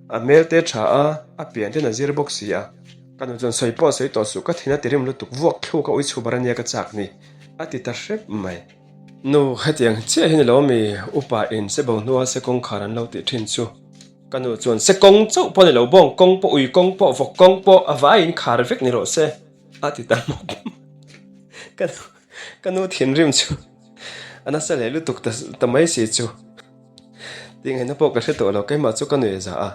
A hmel te tha a, a pian ten a zir bawk si a. Ka nu chuan sawi pawh sawi tawh suh ka thin a tirim lutuk vuak thluk a ui chhu bar ania ka chak ni a ti ta hrep mai. Nu hetiang chiah hi ni lo mi upa in se bo hnua se kawngkhar an lo tih thin chu. Ka nu chuan se kawng chauh pawh ni lo bawng kawng pawh ui kawng pawh vawk kawng pawh a vaiin khar vek ni rawh se. A ti ta mawp ka nu ka nu thinrim chu a nasa leh lutuk ta ta mai si chu tingaihna pawh ka hre tawh lo keimah chu ka nuih za a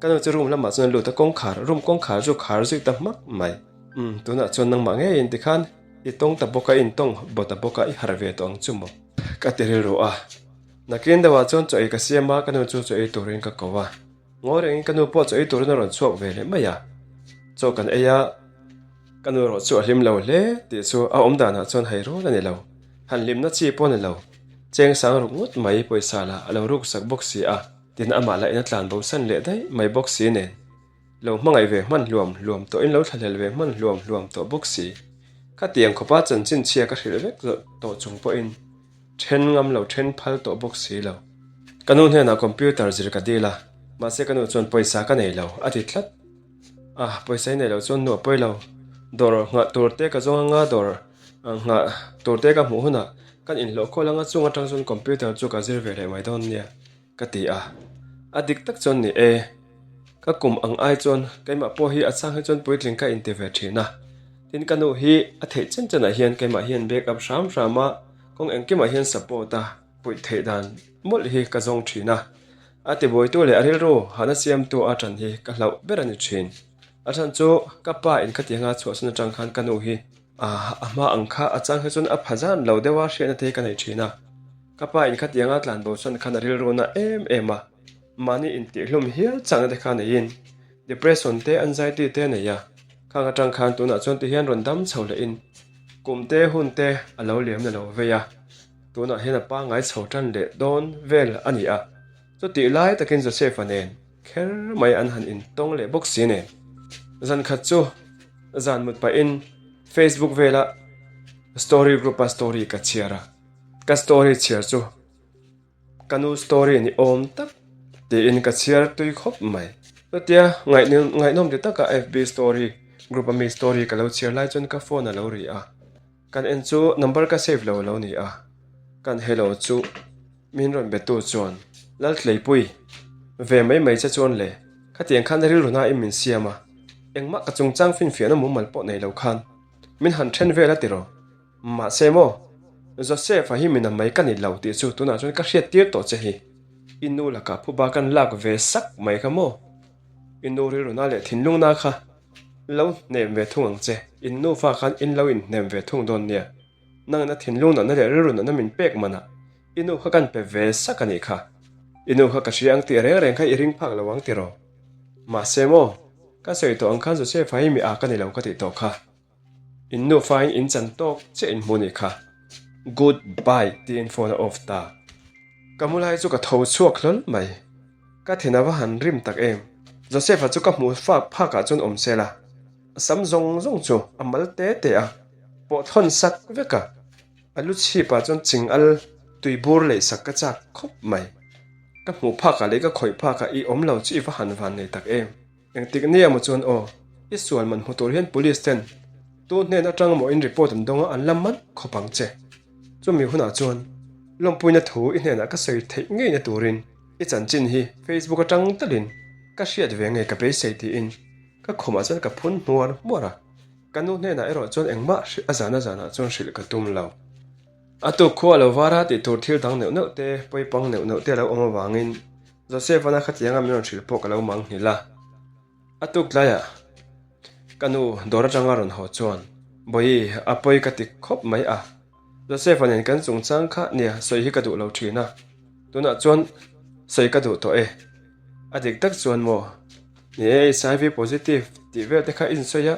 ka nu chu room lamah chuan a lut a kawngkhar room kawngkhar chu khar zui ta hmak mai umm tunah chuan nangmah ngeiin tikhan i tawng ta bawk a i intawng baw ta bawk a i harh ve tawh ang chu maw ka ti rilru a nakin deuhah chuan chaw ei ka siam a ka nu chu chaw ei turin ka ko a. Ngawi rengin ka nu pawh chaw ei turin a rawn chhuak ve leh mai a, chaw kan ei a, ka nu erawh chu a hlim lo hle tih chu a awm danah chuan hai rual a ni lo, han hlimna chi pawh a ni lo, cheng sang ruk ngawt mai pawisa lah a lo ruk sak bawk si a, tin amah lah in a tlan bo san leh daih mai bawk si nen, lo hmangaih ve hman hluam hluam tawhin lo thlahlel ve hman hluam hluam tawh bawk si, khatiang khawpa chanchin chhia ka hrilh vek tawh chung pawhin. Then ngam lo then phal tawh bawk si lo. Ka nu hnenah computer zir ka dil a, mahse ka nu chuan pawisa ka nei lo a ti tlat. A, pawisa i nei lo chuan nu a pawi lo. Dawr nghah tur te ka zawng anga dawr nghah tur te ka hmuh hunah kan inhlawh khawl anga chung atang chuan computer chu ka zir ve leh mai dawn nia ka ti a. A dik tak chuan ni e, ka kum ang ai chuan keimah pawh hi a chang hi chuan puitling ka inti ve thin a. Tin ka nu hi a theih chen chenah hian keimah hian back up hram hram a. Kawng engkimah hian support a puih theih dan mawlh hi ka zawng thin a, a tibuaitu leh a rilru hahna siamtu a tan hi ka hlauh ber a ni thin. A chhan chu ka pa in khatianga chhuahsan atang khan ka nu hi a hma ang kha a chang hi chuan a pha zan lo deuh a hriatna te hi ka nei thin a, ka pa in khatianga tlanbo chuan khan a rilru na em em a, mahni intihhlum hial chakna te kha neiin depression te anxiety te a nei a, khang atang khan tunah chuan tihian rawn dam chho leh in Kum te hun te a lo liam na lo vei a, tunah hian a pangngai chho tan leh dawn vel a ni a. Chutih lai takin Joseph-a nen. kher mai an han intawng leh bawk si nen. Zan khat chu zan mut pahin Facebook vela story group a story ka chhiar a, ka story chhiar chu Ka nu story ni awm tak tiin ka chhiar tui khawp mai. Chutia ngaihnawm ti taka FB story group a mi story ka lo chhiar lai chuan ka phone a lo ri a, kan en chu number ka save lo a lo ni a, kan hello chu min rawn be tu chuan Laltleipui ve mai mai che chuan le khatiang khan rilru nain min siam a, engmah ka chungchang finfiahna mumal pawh nei lo khan min han then vel a tiraw. Mahse maw, Joseph-a hi mina mai ka ni lo tih chu tunah chuan ka hriat tir tawh che hi. I nu lakah phuba kan lak ve sak mai kha maw? I nu rilruna leh thinlungna kha lo hnem ve thung ang che, in nufa khan in lo inhnem ve thung dawn nia. Nangna thinlung natna leh rilru natna min pek manah i nu kha kan pe ve sak a nih kha. I nu kha ka hria ang tih reng reng kha i ring phak lo ang tiraw? Mahse maw, ka sawi tawh ang khan Joseph-a hi mi a ka ni lo ka tih tawh kha. In nufain in chan tawk chiah in hmu nih kha. Good bye tiin phone a off ta. Ka mu lai chu ka tho chhuak hlawl mai. Ka thin a va han rim tak em. Joseph-a chu ka hmuh fak phakah chuan awm sel a. A sam zawng zawng chu a mal te te a, pawh thawn sak vek a. A lu chhipah chuan ching al tui bur leih sak ka chak khawp mai. Ka hmuh phakah leh ka khawih phakah i awm lo chu i va han van nei tak em. Engtik nia maw chuan aw, i sual man hmu tur hian police ten tu hnen atang maw in report an dawng a an la man khawp ang che. Chumi hunah chuan lawmpuina thu i hnenah ka sawi theih ngeina turin i chanchin hi Facebook atang talin ka hriat ve ngei ka beisei tiin ka khumah chuan ka phun hmuar hmuar a, ka nu hnenah erawh chuan engmah hrilh a zana zanah chuan hrilh ka tum lo. A tuk khua lo var a tih tur thil dang neuh neuh te, pawipang neuh neuh te a lo awm avangin Joseph-a'n a khatianga min rawn hrilh pawh ka lo mang nghilh a. A tuk tlaiah ka nu dawr atanga rawn haw chuan, Bawihi, a pawi ka ti khawp mai a. Joseph-a nen kan chungchang kha nia sawi hi ka duh lo thin a, tunah chuan sawi ka duh tawh e. A dik tak chuan maw? Ni e, HIV positive tih vel te kha i insawi a,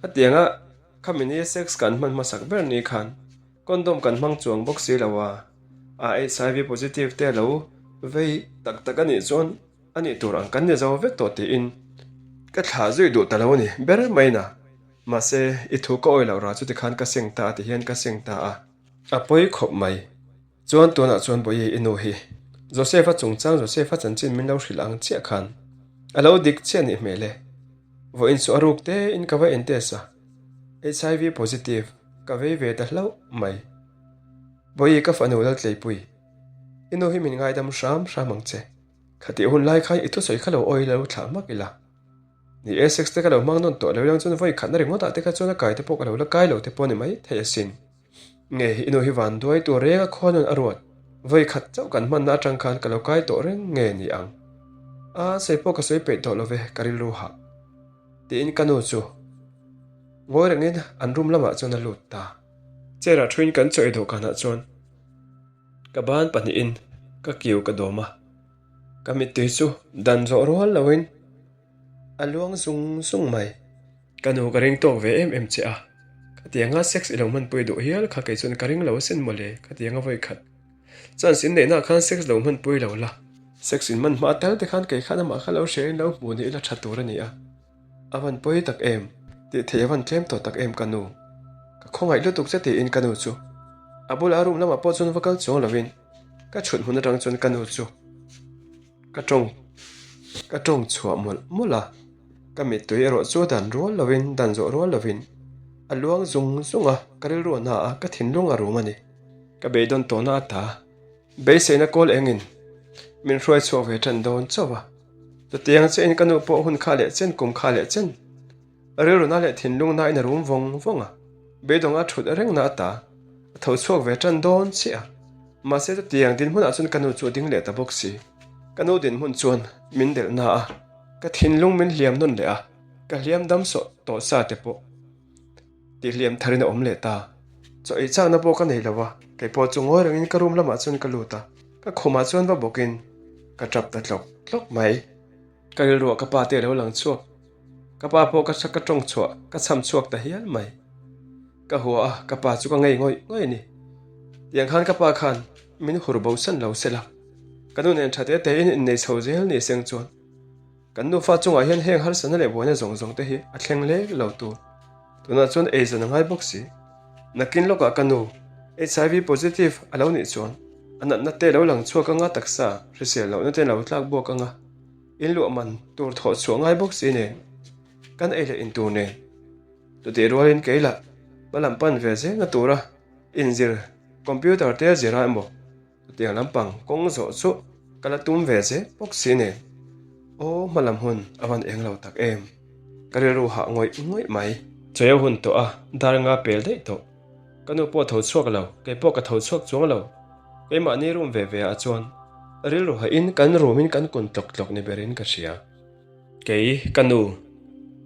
khatianga khami ni sex kan hman hmasak ber ni khan Condom kan hmang chuang bawk si lo a, a HIV positive te lo vei tak tak a nih chuan a nih tur ang kan ni zo vek tawh tiin ka thlah zui duh ta lo a ni ber mai na. Mahse, i thu ka awih loh rah chu tikhan ka seng ta a ti hian ka seng ta a. A pawi khawp mai. Chuan tunah chuan Bawihi i nu hi Joseph-a chungchang Joseph-a chanchin min lo hrilh ang chiah khan a lo dik chiah nih hmel e. Vawiin chu a ruk tein ka va intest a, HIV positive. Ka vei ve ta hlauh mai. Bawihi ka fanu Laltleipui, i nu hi min ngaidam hram hram ang che. Khatih hun lai khan i thusawi kha lo awi lo thlah hmak ila. Ni e, sex te ka lo hmang nawn tawh lo ilang chuan vawi khatna ringawtah te kha chuan a kai te pawh ka lo la kai lo te pawh ni mai thei asin. Nge i nu hi van duai tur reng a khuan nawn a ruat. Vawi khat chauh kan hmanna atang khan ka lo kai tawh reng nge ni ang. A sawi pawh ka sawi peih tawh lo ve, ka rilru hah. Tiin ka nu chu ngawi rengin an room lamah chuan a lut ta. Chair ah thuin kan chaw ei dawhkanah chuan ka ban pahnihin ka kiu ka dawm a, ka mittui chu dan zawh rual loin a luang zung zung mai. Ka nu ka ring tawk ve em em che a, khatianga sex i lo hmanpui duh hial kha kei chuan ka ring lo asin mawle, khatianga vawi khat chance in neihna ah khan sex lo hmanpui lo la. Sex in man hma tal te khan kei khan amah kha lo hria in lo hmuh ni ila tha tur a ni a, a van pawi tak em, tih theih a van tlem tawh tak em ka nu. Ka khawngaih lutuk che tiin ka nu chu a bulah room lamah pawh chuan va kal chuang lovin ka chhut hmun atang chuan ka nu chu ka tawng ka tawng chhuah mawlh mawlh a, ka mittui erawh chu dan rual lovin dan zawh rual lovin a luang zung zung a, ka rilru a na a, ka thinlung a rum a ni. Ka beidawn tawhna a ta. Beiseina kawl engin min hruai chhuak ve tan dawn chauh a. Chutiang chiahin ka nu pawh hun kha leh chen, kum kha leh chen, rilruna leh thinlungna in a rum vawng vawng a, beidawnga thut rengna a ta, a tho chhuak ve tan dawn chiah a. Mahse chutiang dinhmunah chuan ka nu chu a ding leh ta bawk si. Ka nu dinhmun chuan min delh na a, ka thinlung min hliam nawn leh a, ka hliam dam sawh tawh sa te pawh. Tihliam tharin a awm leh ta. Chaw ei chakna pawh ka nei lo a, kei pawh chu ngawi rengin ka room lamah chuan ka lut a, ka khumah chuan va bawkin ka tap ta tlawk tlawk mai. Ka rilruah ka pa te a lo lang chhuak, ka pa pawh ka ka tawng chhuah ka chham chhuak ta hial mai. Ka hua a, ka pa chu ka ngei ngawih ngawih a ni. Tiang khan ka pa khan min hur bo san lo se la, ka nu nen tha te tein innei chho zel ni seng chuan. Kan nufa chungah hian heng harsatna leh buaina zawng zawng te hi a thleng lek lo tur. Tunah chuan eizawn a ngai bawk si. Nakin lawkah ka nu, HIV positive a lo nih chuan a natna te lo lang chhuak anga taksa hrisel lohna te lo tlak buak anga inluah man tur thawh chhuah ngai bawk si nen kan ei leh intur nen chutih rualin kei lah hma lam pan ve zelna tura inzir computer te a zir a emaw Chutiang lampang kawng zawh chu ka la tum ve zel bawk si nen. Aw hma lam hun a van eng lo tak em. Ka rilru hah ngawih ngawih mai. Chawi a hun tawh a, dar nga pel daih tawh. Ka nu pawh a tho chhuak lo, kei pawh ka tho chhuak chuang lo. Keimahni room ve ve ah chuan rilru hahin kan room in kan kun tlawk tlawk ni berin ka hria. Kei, ka nu,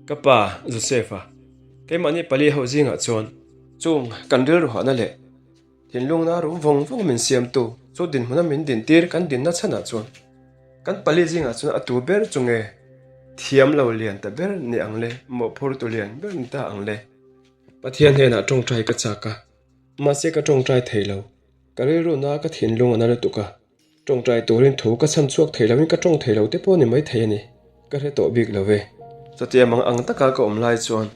ka pa, Joseph-a, keimahni pali ho zingah chuan chung kan rilru hahna leh Thinlungna rum vawng vawng min siamtu chu dinhmuna min dintir kan dinna chhanah chuan kan pali zingah chuan a tu ber chu nge thiam lo lian ta ber ni ang le, mawhphurtu lian ber ni ta ang le. Pathian hnenah tawngtai ka chak a, mahse ka tawngtai thei lo. Ka rilruna ka thinlung a na lutuk a. Tawngtai turin thu ka chhan chhuak thei loin ka tawng thei lo te pawh ni mai thei a ni, ka hre tawh bik lo ve. Chutia mang ang taka ka awm lai chuan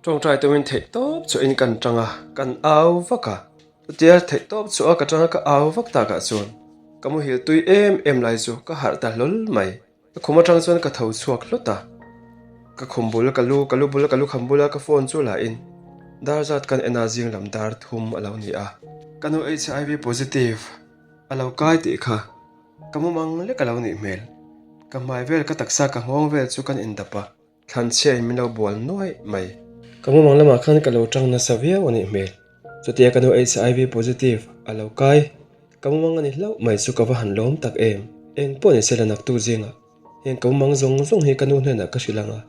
tawngtai tumin theih tawp chhuahin kan tang a, kan au vak a. Chutia theih tawp chhuah a ka tang a ka au vak takah chuan ka muhil tui em em lai chu ka harh ta hlawl mai. Ka khum atang chuan ka tho chhuak hlawt a, ka khum bul ka lu ka lu bul ka lu kham bula ka phone chu la in dar zat kan en a zing lam dar thum a lo ni a. Ka nu HIV positive a lo kai tih kha ka mumang lek a lo nih hmel. Ka hmai vel ka taksa ka nghawng vel chu kan indap a. Thlanchhia in min lo bual nuai mai. Ka mumang lamah khan ka lo tang nasa viau a nih hmel. Chutia ka nu HIV positive a lo kai. Ka mumang a ni hlauh mai chu ka va han lawm tak em. Eng pawh ni sela naktuk zingah heng ka mumang zawng zawng hi ka nu hnenah ka hrilh ang a.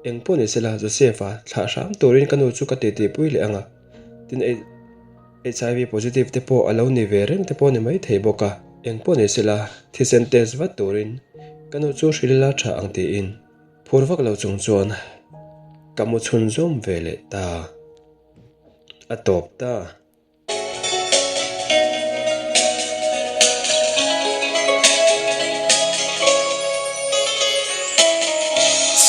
Eng pawh ni sela Joseph-a thlah hram turin ka nu chu ka titihpui leh ang a. Tin HIV positive te pawh a lo ni ve reng te pawh a ni mai thei bawk a. Eng pawh ni sela thisen test vat turin ka nu chu hrilh ila tha ang tiin. Phur vak lo chung chuan ka mu chhunzawm ve leh ta. A tawp ta.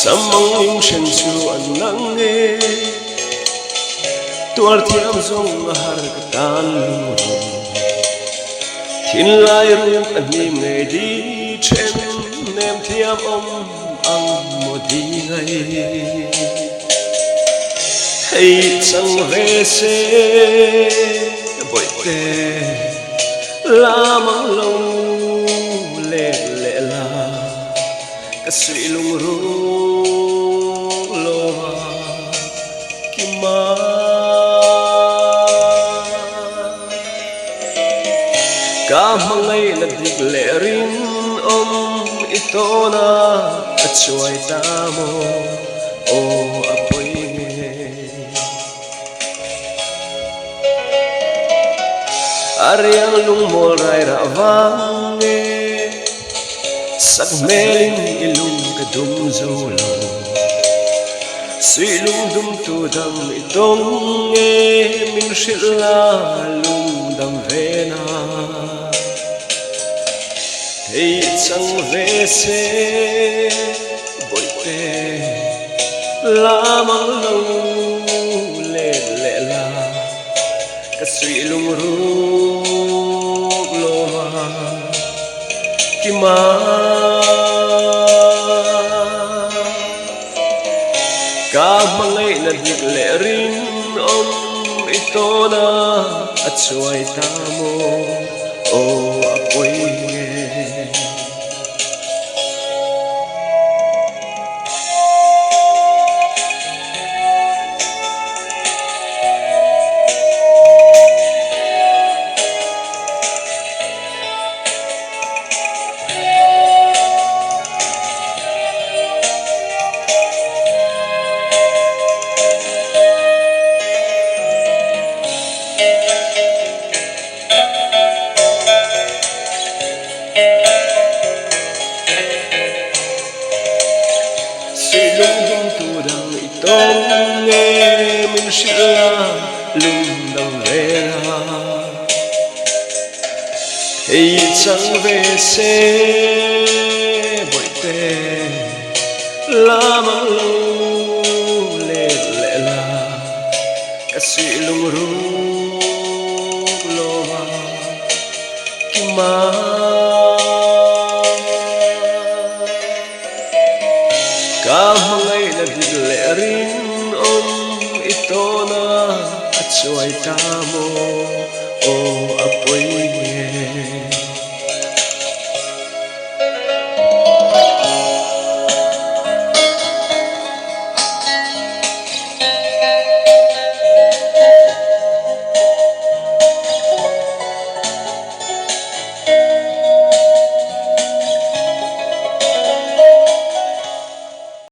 Samang in then chu an nang e, tuar thiam zawng a har ka tan lungrun. Thinlai ruk a hnim ngei di then nem thiam awm ang maw di ngai. Thei chang ve se bawihte lam ang lo let leh la ka suih lungruk lawma kima. Ka hmangaihna dik leh rinawm i tawn a, a chuai ta maw aw a pawi nge. A riang lungmawl rai rah vang nge, sak hmelin i lung ka dum zo lo. Suih lungdum tu dang i tawng nge min hrilh la lungdam ve na. Thei chang ve se bawihte lam ang lo let leh la ka suih lungruk lawma kima. Ka hmangaihna dik leh rinawm i tawn a, a chuai ta maw aw a pawi nge. Suihlung dum tu dang i tawng nge min hrilh la lung dang ve la. Thei chang ve se bawihte. lamang lo let leh la ka suih lungruk lawma kima. Ka hmangaihna dik leh rinawm i tawn a, a chuai ta maw? Aw a pawi.